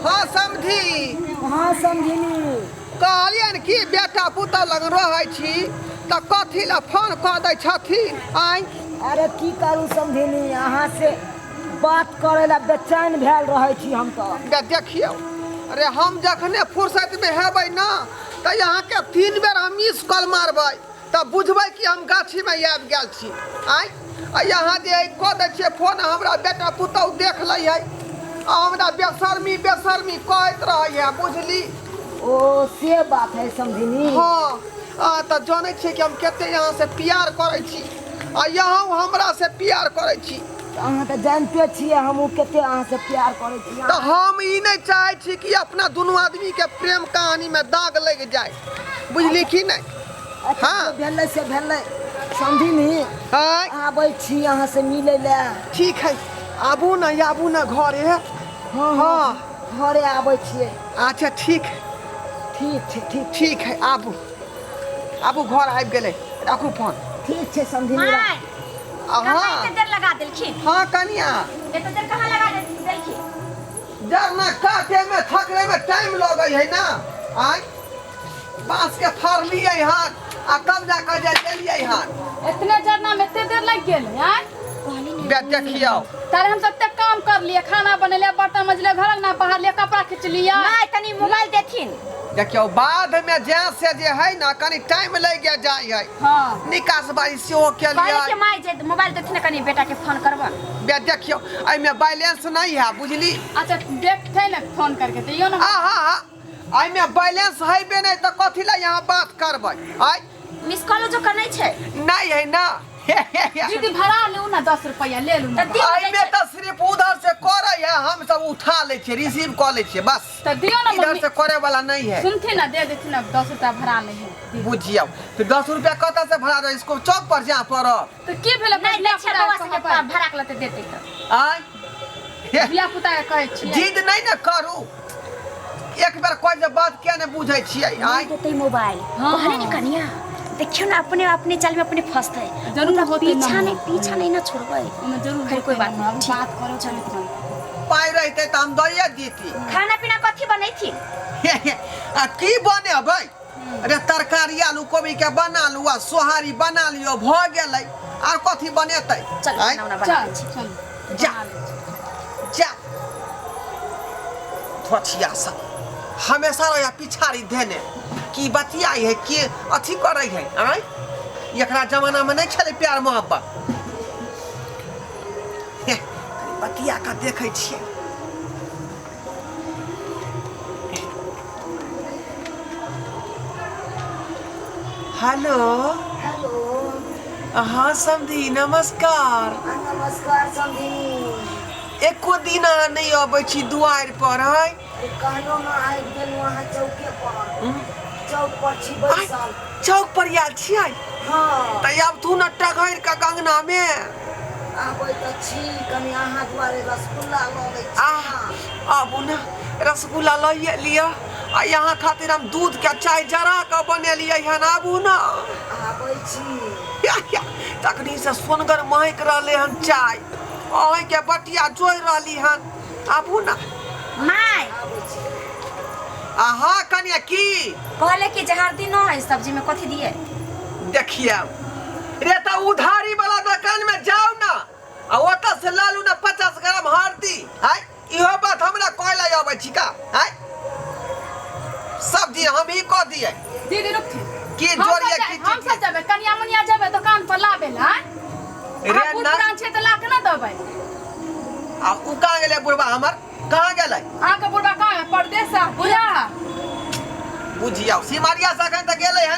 हाँ समझी। हाँ समझिनी। कहलियनि कि बेटा पुतहु लग रहै छी तऽ कथी लए फोन कऽ दै छथिन आँय? अरे की करू समझिनी, अहाँ से बात करै लए बेचैन भेल रहै छी हम तऽ। देखियौ, अरे हम जखने फुर्सतमे हेबै ने तऽ अहाँके 3 बेर हम मिस कॉल मारबै तऽ बुझबै कि हम गाछीमे आबि गेल छी। आँय, आ यहाँ जे कऽ दै छियै फोन, हमरा बेटा पुतहु देख लै है आ हमरा बेशर्मी बेशर्मी कहैत रहै है, बुझली? ओ से बात है समझिनी। हाँ, आ तऽ जानै छियै कि हम कते यहाँ से प्यार करै छी आ यहाँ हमरा से प्यार करै छी। अहाँ तऽ जानते छियै हमहूँ कते अहाँ से प्यार करै छी। तऽ हम ई नहि चाहै छी कि अपना दुनू आदमीके प्रेम कहानीमे दाग लागि जाय, बुझली कि नहि? अच्छा, हाँ। भेलै से भेलै समझिनी। आँय? आबै छी अहाँ से मिलै लए। ठीक है, आबू ने, आबू ने घरे। हाँ, हाँ। घरे आबै छियै। अच्छा ठीक है। ठीक छै, ठीक। ठीक है, आबू आबू, घर आबि गेलै, राखू फोन। ठीक छै समझिनी। माय, आ कहाँ हाँ। एते देर लगा देलखिन? हाँ कनिया, एते देर कहाँ लगा देलखिन? जरना काटे में थकले में टाइम लगै है ना। आय बांस के फाड़लियै हन आ तब जाकर जे देलियै हन। इतने जरना में एते देर लग गेल आय? बे देखियौ, तारे हम सब काम कर लिए, खाना बनेलिए, बर्तन मजलिए, घर अंगना बहारलिए, कपड़ा खींचलिए। माय तनी मोबाइल देथिन। देखियौ, बाद में जे से जे है ना कनी टाइम लागि जाइ है। हाँ। निकास बारी सेहो कहले केलियै। कि माय जे मोबाइल देथिन कनी बेटा के फोन करबन। बे देखियौ, एहिमे बैलेंस नहीं है, बुझली? अच्छा देखते ना फोन करके तो यो ना। आ हा हा, एहिमे बैलेंस हेबे नहि तऽ कथी लए यहाँ बात करबै? आय मिस कॉल जो करनै छै। नहीं है ना। दीदी भरा लू ना, 10 रुपया ले लू ना। तऽ दियौ एहिमे दै छै। तऽ सिर्फ उधर से करै है, हम सब उठा लै छियै, रिसीव कऽ लै छियै बस। तो दियो ना इधर मम्मी। से करे वाला नहीं है। सुनथिन ना, दे देथिन ना, 10 रुपया भरा ले है। बुझियौ तऽ 10 रुपया कतऽ से भरा दे? इसको चौक पर जा पड़त। तो की भेलै? नहि दै छै बौआ सबके भरा के लते देतै तऽ। आय धिया पुता के कहै छियै। जिद नहि ने करू, एक बेर कोइ जे बात किया नहि बुझै छियै? आय देतै मोबाइल। हाँ। कहले ने कनिया, देखियौ ने अपने अपने चाल में अपने फंसतै। जरूर ओकरा होतै पीछा ना। नहीं, पीछा नहीं ना छोड़बै। ओमे जरूर खैर, कोई होतै बात ना, नहीं, बात करो चलू। पाइ रहितै तऽ हम दैए दिती। खाना पीना कथी बनैथिन? आ की बनेबै रे? तरकारी आलू कोबी के बना लू आ सोहारी बना लियौ, भऽ गेलै। आर कथी बनेतै? चल आँय? खाना उना बना चल दै छी। चल जा। जा थोचिया सब हमेशा रहे पिछाड़ी धेने की बतियाई है, की अथी करै है। आँय, एकरा जमाना में नहीं छलै प्यार मोहब्बत। हे, कनी बतिया कऽ देखै छियै। हेलो। हेलो। हाँ समधी, नमस्कार। नमस्कार समझिनी। एको दिन अहाँ नहि अबै छी दुआरि पर है? कहलहुँ ने आबि गेलहुँ अहाँ चौके पर, चौक पर छी बैसल। चौक पर आयल छियै? हाँ। तऽ आब तू ने टघरि कऽ गंगना मे। आबै तऽ छी, कनि अहाँ दुआरे रसगुल्ला लऽ लै छी। आ आबू ने, रसगुल्ला लइए लिअ आ यहाँ खातिर हम दूध के चाय जरा कऽ बनेलियै हन, आबू ने। आबै छी। तखनी से सोनगर महकि रहलै हन चाय, अहींके बटिया जोड़ि रहली हन, आबू ने। माय। आबै छी। आ हाँ कनिया, की कहले कि जे हर दिन है सब्जी में कथी दिए? देखियौ रे, तऽ उधारी वाला दुकान में जाउ ना आ ओतऽ से लऽ लू ना 50 ग्राम हरदी। आय, इहो बात हमरा कहै लए अबै छी का? आय, सब्जी हम ही कऽ दियै। दीदी रुकथिन। की हम जोड़िए सब की हम सब जेबै, कनिया मुनिया जेबै दुकान पर लाबे ला। रे अहाँ बूढ़ ना। पुरान छै तऽ ला के ना देबै? आ उ कहाँ गेलै बुढ़बा हमर, कहाँ गेलै? अहाँके बुढ़बा कहाँ है? परदेश है बुढ़ा। बुझियौ, सिमरिया से अखन तऽ गेलै हन।